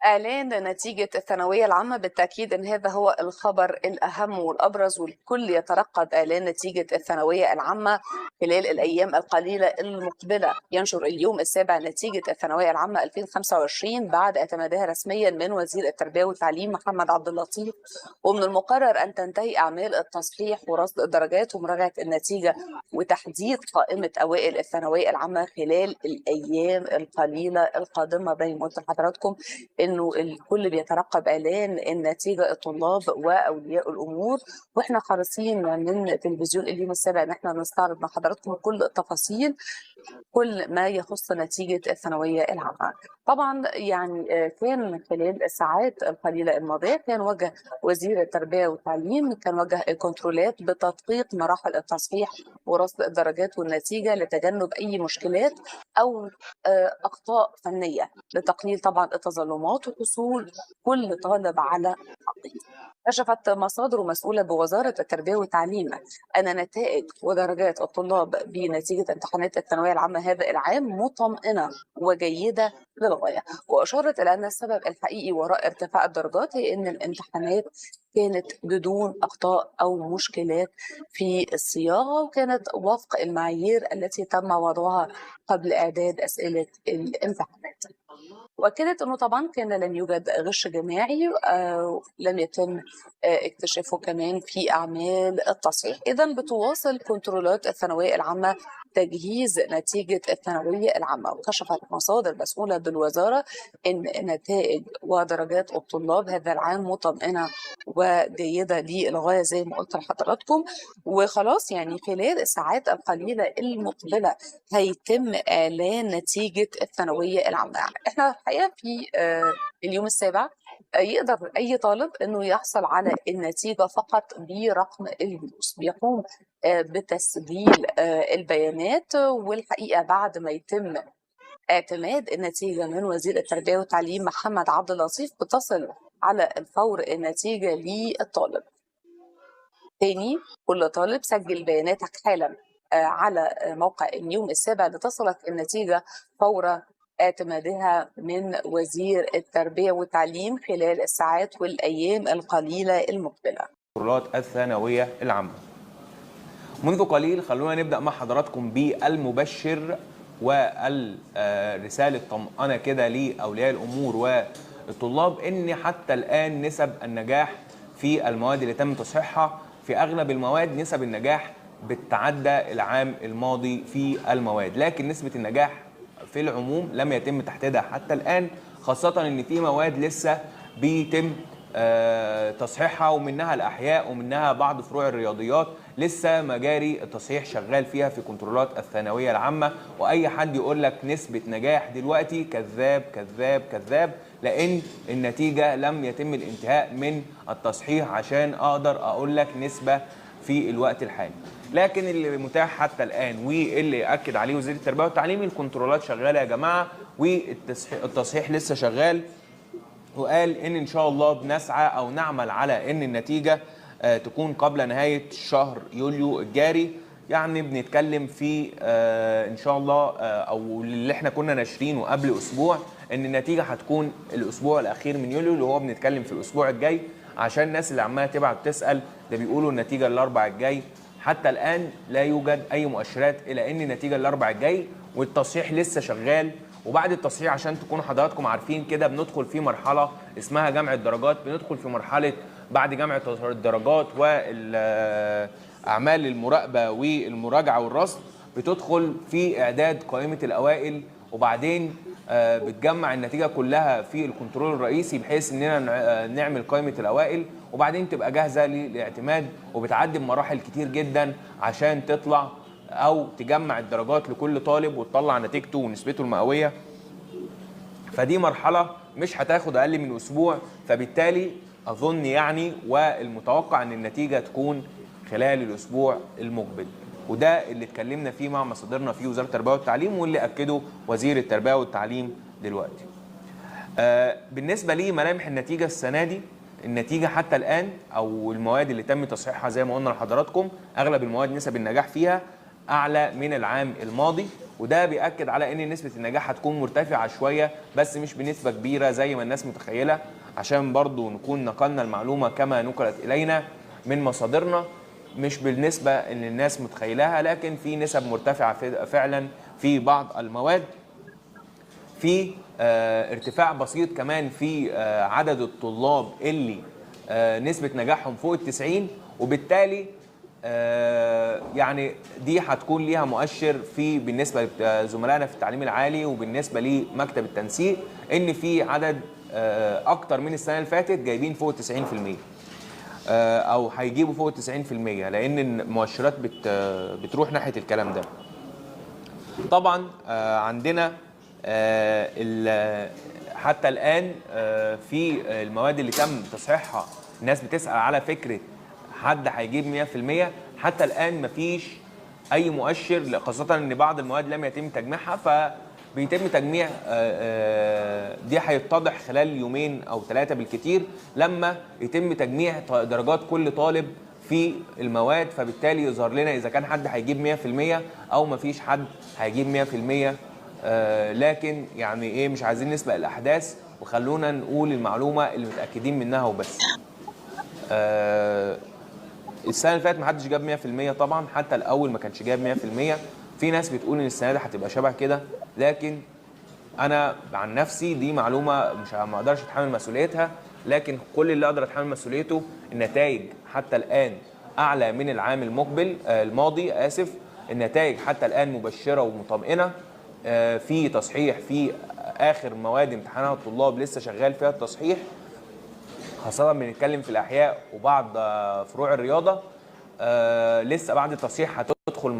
إعلان نتيجة الثانوية العامة، بالتأكيد أن هذا هو الخبر الأهم والأبرز، والكل يترقب إعلان نتيجة الثانوية العامة خلال الأيام القليلة المقبلة. ينشر اليوم السابع نتيجة الثانوية العامة 2025 بعد اعتمادها رسميا من وزير التربية والتعليم محمد عبد اللطيف، ومن المقرر أن تنتهي أعمال التصحيح ورصد الدرجات ومراجعة النتيجة وتحديد قائمة أوائل الثانوية العامة خلال الأيام القليلة القادمة. زي ما قلت لحضراتكم إنه الكل بيترقب إعلان النتيجة، الطلاب وأولياء الأمور، وإحنا حريصين من تلفزيون اليوم السابع إن إحنا نستعرض مع حضراتكم كل التفاصيل، كل ما يخص نتيجة الثانوية العامة. طبعا كان خلال الساعات القليلة الماضية كان وجه وزير التربية والتعليم كان وجه الكنترولات بتدقيق مراحل التصحيح ورصد الدرجات والنتيجة لتجنب أي مشكلات أو أخطاء فنية، لتقليل طبعا التظلمات وحصول كل طالب على حقه. كشفت مصادر مسؤولة بوزارة التربية والتعليم أن نتائج ودرجات الطلاب بنتيجة امتحانات الثانوية العامة هذا العام مطمئنة وجيدة للغاية، وأشارت إلى أن السبب الحقيقي وراء ارتفاع الدرجات هي أن الامتحانات كانت بدون أخطاء أو مشكلات في الصياغة، وكانت وفق المعايير التي تم وضعها قبل إعداد أسئلة الامتحانات. وأكدت أنه طبعا كان لم يوجد غش جماعي، لم يتم اكتشافه كمان في أعمال التصحيح. إذن بتواصل كنترولات الثانوية العامة تجهيز نتيجة الثانوية العامة، وكشفت مصادر مسؤولة بالوزارة أن نتائج ودرجات الطلاب هذا العام مطمئنة وجيدة للغاية زي ما قلت لحضراتكم. وخلاص خلال الساعات القليلة المقبلة هيتم إعلان نتيجة الثانوية العامة. احنا الحقيقة في اليوم السابع يقدر أي طالب أنه يحصل على النتيجة فقط برقم الجلوس، بيقوم بتسجيل البيانات، والحقيقة بعد ما يتم اعتماد النتيجة من وزير التربية والتعليم محمد عبد اللطيف بتصل على الفور النتيجة للطالب. تاني، كل طالب سجل بياناتك حالا على موقع اليوم السابع لتصلك النتيجة فور اعتمادها من وزير التربية والتعليم خلال الساعات والأيام القليلة المقبلة. القرارات الثانوية العامة. منذ قليل خلونا نبدأ مع حضراتكم بالمبشر والرسالة الطمأنة كده لأولياء الأمور والطلاب، إن حتى الآن نسب النجاح في المواد اللي تم تصحيحها في أغلب المواد نسب النجاح بتعدى العام الماضي في المواد، لكن نسبة النجاح في العموم لم يتم تحديدها حتى الآن، خاصة إن في مواد لسه بيتم تصحيحها، ومنها الأحياء ومنها بعض فروع الرياضيات لسه مجاري التصحيح شغال فيها في كنترولات الثانوية العامة. وأي حد يقول لك نسبة نجاح دلوقتي كذاب كذاب كذاب، لأن النتيجة لم يتم الانتهاء من التصحيح عشان أقدر أقول لك نسبة في الوقت الحالي. لكن اللي متاح حتى الآن واللي أكد عليه وزير التربية والتعليم، الكنترولات شغالة يا جماعة والتصحيح لسه شغال، وقال إن شاء الله بنسعى أو نعمل على إن النتيجة تكون قبل نهاية شهر يوليو الجاري. يعني بنتكلم في إن شاء الله أو اللي إحنا كنا ناشرينه قبل أسبوع، إن النتيجة هتكون الأسبوع الأخير من يوليو، اللي هو بنتكلم في الأسبوع الجاي، عشان الناس اللي عمالة تبعت تسأل ده بيقولوا النتيجة الأربع الجاي. حتى الآن لا يوجد أي مؤشرات إلى إن النتيجة الأربع الجاي، والتصحيح لسه شغال. وبعد التصحيح عشان تكونوا حضراتكم عارفين كده بندخل في مرحلة اسمها جمع الدرجات، بندخل في مرحلة بعد جمع الدرجات والأعمال المراقبة والمراجعة والرصد، بتدخل في إعداد قائمة الأوائل، وبعدين بتجمع النتيجة كلها في الكنترول الرئيسي بحيث إننا نعمل قائمة الأوائل، وبعدين تبقى جاهزة للاعتماد، وبتعدي بمراحل كتير جدا عشان تطلع أو تجمع الدرجات لكل طالب وتطلع نتيجته ونسبته المئوية. فدي مرحلة مش هتاخد أقل من أسبوع، فبالتالي أظن يعني والمتوقع أن النتيجة تكون خلال الأسبوع المقبل، وده اللي اتكلمنا فيه مع مصادرنا في وزارة التربية والتعليم واللي أكده وزير التربية والتعليم دلوقتي. بالنسبة لي ملامح النتيجة السنة دي، النتيجة حتى الآن أو المواد اللي تم تصحيحها زي ما قلنا لحضراتكم أغلب المواد نسب النجاح فيها اعلى من العام الماضي، وده بيأكد على ان نسبة النجاح هتكون مرتفعة شوية بس مش بنسبة كبيرة زي ما الناس متخيلة، عشان برضو نكون نقلنا المعلومة كما نقلت إلينا من مصادرنا، مش بالنسبة اللي الناس متخيلها، لكن في نسب مرتفعة فعلا في بعض المواد. في ارتفاع بسيط كمان في عدد الطلاب اللي نسبة نجاحهم فوق 90، وبالتالي يعني دي هتكون ليها مؤشر في بالنسبة لزملائنا في التعليم العالي وبالنسبة لمكتب التنسيق، ان في عدد اكتر من السنة اللي فاتت جايبين فوق 90% او هيجيبوا فوق 90%، لان المؤشرات بتروح ناحية الكلام ده. طبعا عندنا حتى الآن في المواد اللي تم تصحيحها الناس بتسأل على فكرة حد هيجيب 100%، حتى الآن مفيش أي مؤشر، خاصة إن بعض المواد لم يتم تجميعها، فبيتم تجميع دي هيتضح خلال يومين أو 3 بالكتير لما يتم تجميع درجات كل طالب في المواد، فبالتالي يظهر لنا إذا كان حد هيجيب 100% أو مفيش حد هيجيب 100%. لكن يعني إيه، مش عايزين نسبق الأحداث وخلونا نقول المعلومة اللي متأكدين منها وبس. السنة اللي فاتت ما حدش جاب 100% طبعا، حتى الاول ما كانش جاب 100%. في ناس بتقول ان السنة دي هتبقى شبه كده، لكن انا عن نفسي دي معلومة مش ما اقدرش اتحمل مسؤوليتها، لكن كل اللي اقدر اتحمل مسؤوليته النتائج حتى الان اعلى من العام المقبل الماضي، اسف، النتائج حتى الان مبشرة ومطمئنه. في تصحيح في اخر مواد امتحانها الطلاب لسه شغال فيها التصحيح، خاصة بنتكلم في الأحياء وبعض فروع الرياضة. لسه بعد التصحيح هتدخل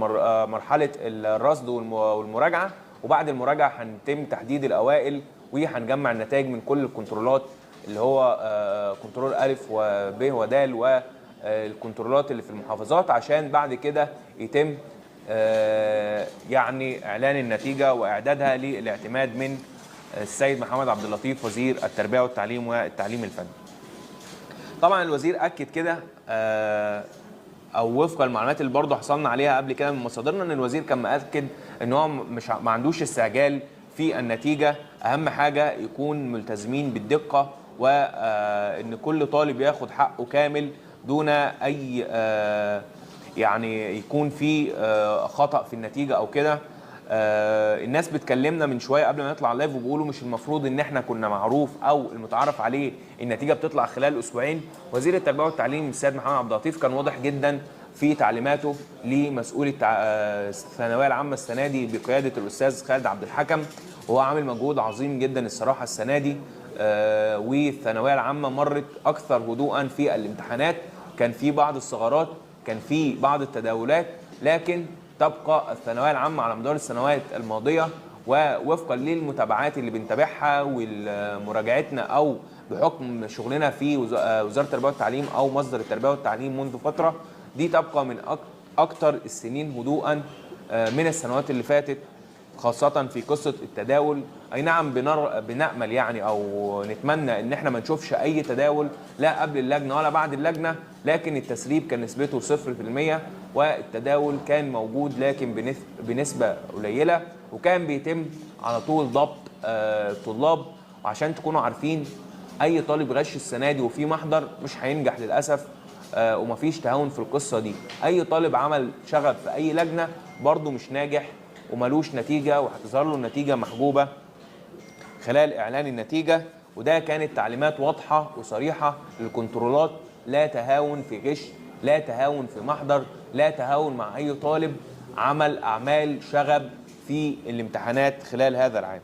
مرحلة الرصد والمراجعة، وبعد المراجعة هنتم تحديد الأوائل وهنجمع النتائج من كل الكنترولات اللي هو كنترول ألف وب ودال والكنترولات اللي في المحافظات، عشان بعد كده يتم يعني إعلان النتيجة وإعدادها للاعتماد من السيد محمد عبد اللطيف وزير التربية والتعليم والتعليم الفني. طبعا الوزير اكد كده او وفق المعلومات اللي برضه حصلنا عليها قبل كده من مصادرنا، ان الوزير كان مأكد ان هو مش ما عندوش استعجال في النتيجة، اهم حاجة يكون ملتزمين بالدقه وان كل طالب ياخد حقه كامل دون اي يعني يكون في خطأ في النتيجة او كده. الناس بتكلمنا من شوية قبل ما نطلع live وبيقولوا مش المفروض ان احنا كنا معروف او المتعارف عليه النتيجة بتطلع خلال اسبوعين. وزير التربية والتعليم السيد محمد عبد اللطيف كان واضح جدا في تعليماته لمسؤول الثانوية العامة السنة دي بقيادة الاستاذ خالد عبد الحكم، وهو عامل مجهود عظيم جدا الصراحة السنة دي. والثانويه العامة مرت اكثر هدوءا في الامتحانات، كان في بعض الثغرات، كان في بعض التداولات، لكن تبقى الثانوية العامة على مدار السنوات الماضية ووفقا للمتابعات اللي بنتابعها ومراجعتنا او بحكم شغلنا في وزارة التربية والتعليم او مصدر التربية والتعليم منذ فترة، دي تبقى من اكثر السنين هدوءا من السنوات اللي فاتت، خاصة في قصة التداول. اي نعم بنأمل يعني او نتمنى ان احنا ما نشوفش اي تداول لا قبل اللجنة ولا بعد اللجنة، لكن التسريب كان نسبته 0% والتداول كان موجود لكن بنسبة قليلة، وكان بيتم على طول ضبط الطلاب. وعشان تكونوا عارفين اي طالب غش السنة دي وفي محضر مش هينجح للأسف، ومفيش تهاون في القصة دي. اي طالب عمل شغب في اي لجنة برضه مش ناجح وملوش نتيجة، وهتظهر له النتيجة محجوبة خلال إعلان النتيجة. وده كانت تعليمات واضحة وصريحة للكنترولات، لا تهاون في غش، لا تهاون في محضر، لا تهاون مع أي طالب عمل أعمال شغب في الامتحانات خلال هذا العام.